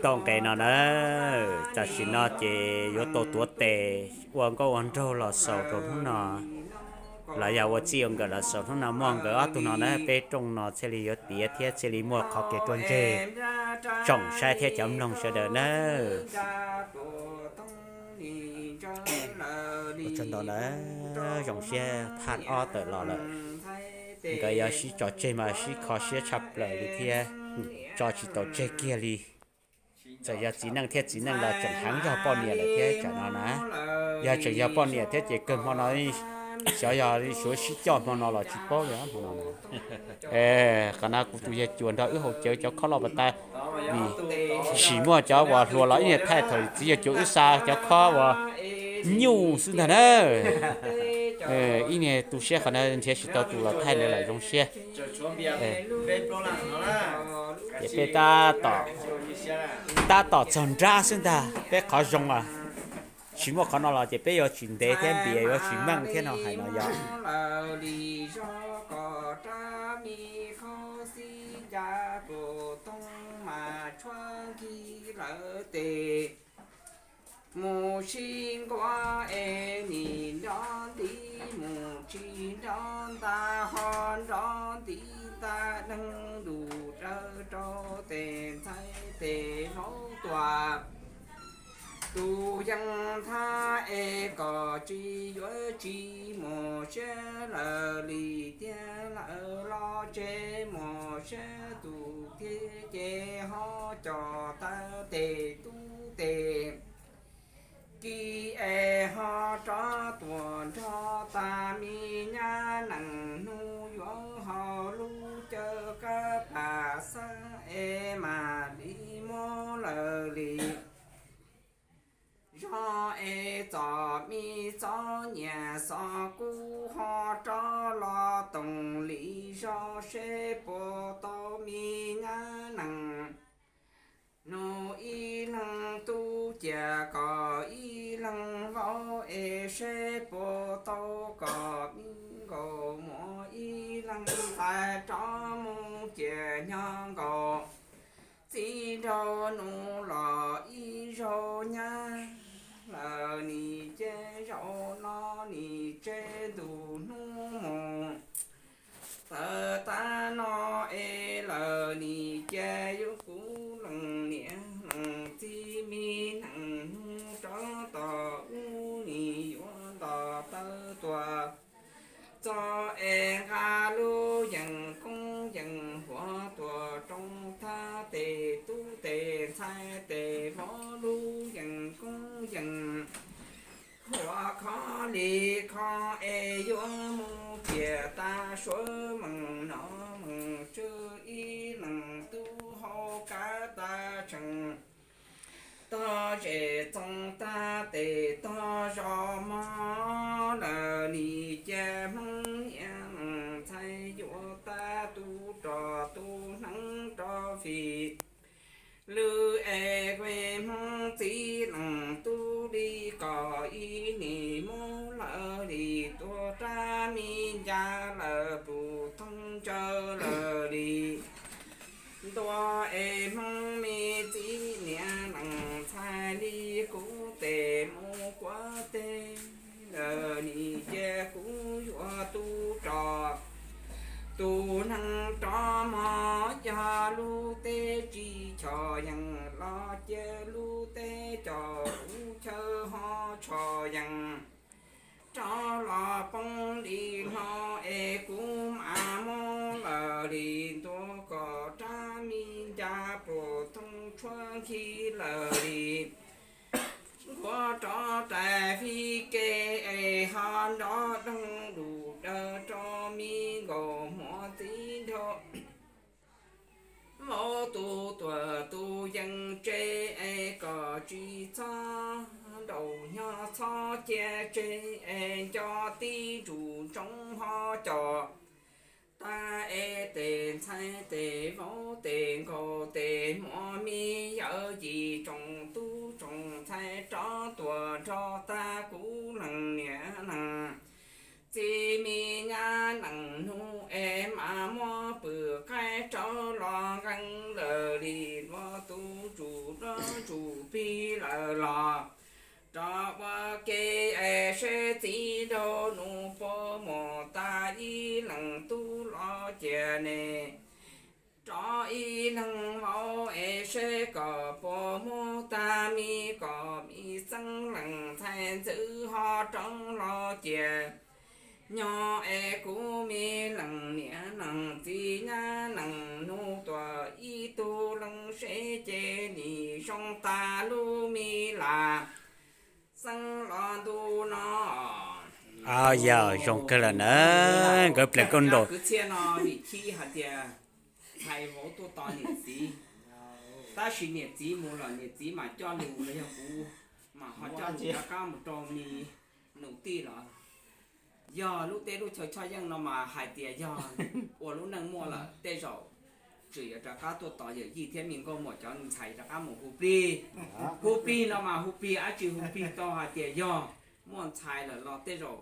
Tau nqe no na, tam sim no ces yuav tau tuav tes ua nkauj ua nraug los xaus rau hnub no, los yog ua txij ua nkawm los xaus hnub no muaj nkawd ob tug no na, peb rooj no thiaj li yuav tiav thiab thiaj li muaj qhov kev ruaj ntseg tsoom saib thiab cov mloog sawv daws na. Ua tsaug ntau na, zoo siab thaj ob tawm los lawm. Nkawd yuav sib tso tseg mas sib kho siab tshaj plaws li thiab, tso tsis tau tseg kiag li. Txawm yog txiv neej thiab txiv neej los tseem heev zog poj niam lawm thiab tsam no na. Yog tseem yog poj niam thiab ces kawg hmo no, xyov yog suav sib coj hmo no los tsis paub li hmo no na. Qhov no kuv tus yawg cuas nrog wb haus cawv cov khob loj pas tas, vim tsis muaj cov uas hluas los ib niag thaij thaum txiv yawg cuas wb xa cov khob uas nyuj xwb ntag na. Ib niag tu siab qhov no nrhiav tsis tau tus los thaij ntawd lawm zoo siab. Ces peb tab tom txog nrab xwb ntag, peb qhov zoo as, tsis muaj qhov no los ces peb yuav tsis ntev thiab npias yuav tsis meej thiab no hais no yog. Lawv li zog kom rab me khaub xib ncas pluas toog mas tshuab nkig lawv tes. Mus sib nquab es nim nrov ntiv, mus tsis nrov nta, ho nrov ntiv nta deeg ntus dawv rau tes ntxhais tes vaub tuag. Tus yeej thab es kom tsis yuav tsis mus siab lawv li tiag, lawv los tseg mus siab tus thiab ces ho cov tawv tes tub tes kis es ho rov tuaj nrog tas me nyab nees hnub yuav haus lub caw kab pas xab es mam li muab lawv li. Zog es txom me txom nyem xov kub ho rov los toom li zog seb puas tau me nyab nees hnub ib leeg tub cia kom ib leeg vauv es seb puas tau kom me nkaus muaj ib leeg ntxhais rov mus cia nyob nkaus txiv nraug nus los ib zaug nyab. Lawv nim ces zaum no nim tseg ntus hnub mus txawm tag no es lawv nim cia yuav kuv leej niam leej txiv me nees hnub rov tom ub nim yuav nto taw tuaj txog es nqa lub yees koob yees huav tuaj rau thab tes tub tes ntxhais tes vauv lub yees koob yees huav khov li kho es yuav mus piam tas suav mees no mees tswv ib leeg tub hau kav tas tsees tog zem txoos tag tes tog zos mog. Lawv nim cia Hmoob niam leej ntxhais yuav tag tu rog tu hneev rog fim lwm es kuj Hmoob txiv leej tub li kom ib nim muab lawv li tua rab me ncas lawv pus thoob ntsawv lawv li ntua es Hmoob me txiv niam leej ntxhais li kuv tes mus kuav teg lawv nim cia kuv yuav tu rog tu hneev rog mog. Yog lub teb tsis choj yees los cia lub teb coj kuv chaw ho tshos yees rov los poob li hlo es kuv mam muab lawv li ntua kom rab me ncas pus thoob tshuab nkig lawv li nkuav rov rais fij ke es ho nrov doog lus daws rau me nkaus hmuav txiv nraug vauv tus tuam tus yees tseg es kom tsis txhob nraum nyob txhob cia tseg es nco tib ntsus ntsoov ho coj tag es tes ntxhais tes vauv tes nkauj tes hmuam me yawm yij tsoom tub tsoom ntxhais rov tuaj nrog tag kuv leej niam leej txiv me nyab nees hnub es mam muab pw qaib rau los nqee Li muab tub ntsuj duab ntsuj plig lawm los rov ua ke es seb txiv nraug nus puas muaj tag ib leeg tub los cia ne, rov ib leeg vauv es seb kom puas muaj tag me kom me xeeb leej ntxhais ntxwv ho roob los cia. Nyob es kuv me leej niam leej txiv nyab leej nus tuaj ib tug leej seb ces nim zoo tag lub me lam xeeb los ntu no. Yog zoo kawg lawm na, nkawd plees koj nraum. Kwv txhiaj no vim chib hais tias ntxhais vauv tuaj tos niam txiv, tab sis niam txiv mus lawm niam txiv mam coj lus los yog kuv mam ho coj lus rov qab mus rau me nus tij los. Yog lub teb lub chaw choj yeej no mas hais tias yog ua lub neej muaj lawm tej zaum tseem yuav rov qab tuaj tos yawm yij thiab me nkauj muam cov ntxhais rov qab mus hu plig. Hu plig no mas hu plig dab tsi? Hu plig tau hais tias yog muaj ntxhais lawm los tej zaum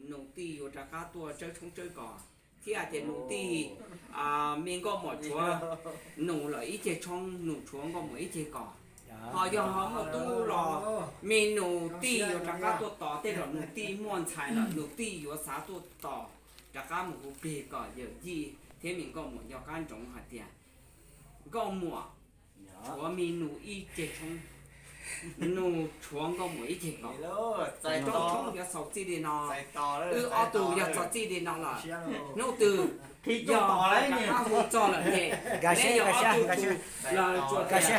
nus tij yuav rov qab tuaj tsawb tshoob tsawb kos, thiab hais tias nus tij, me nkauj muam tshuav nus lawm ib ceg tshoob, nus tshuav nkauj muam ib ceg kos. Ho yog ho muaj tub los me nus tij yuav rov qab tuaj tos, tej zaum nus tij muaj ntxhais lawm nus tij yuav xav tuaj tos rov qab mus hu plig kom yawm yij thiab me nkauj muam nco qab ntsoov hais tias nkauj muam tshuav me nus ib ceg tshoob, nus tshuav nkauj muam ib ceg kos. Txaus tshoob yuav txaus txij li no, wb ob tug yog txaus txij li no lawm, hnub twg yog rov qab hu txog lawm ces neb yog ob tug los tsuas tias,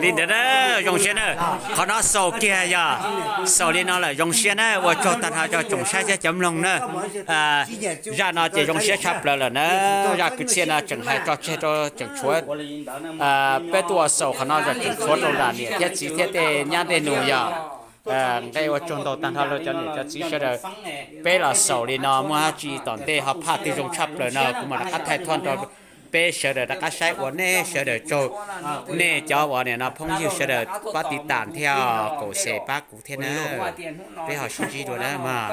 li ntawd na, zoo siab na. Qhov no xaus kiag yog xaus li no lawm zoo siab na, ua tsaug tag nrho cov tsoom saib thiab cov mloog na. Zaj no ces zoo siab tshaj plaws lawm na, zaj kwv txhiaj no tseem hais tso tseg rau tseem tshuav. Peb tuaj ua xaus qhov no tseem tshuav rau nram niam thiab txiv thiab tej nyab tej nus yog nqe ua tsaug ntau tag nrho rau cov niam cov txiv sawv daws. Peb los xaus li no muaj dab tsi tom ntej ho phaj twg zoo tshaj plaws no kuv mam rov qab thaij thuaj rau peb sawv daws rov qab saib ua nej sawv daws tsaug. Nej cov uas niam no phooj ywg sawv daws pab tiv tam thiab kaum xes pab kuv thiab na. Peb ho sib ntsib dua na mog.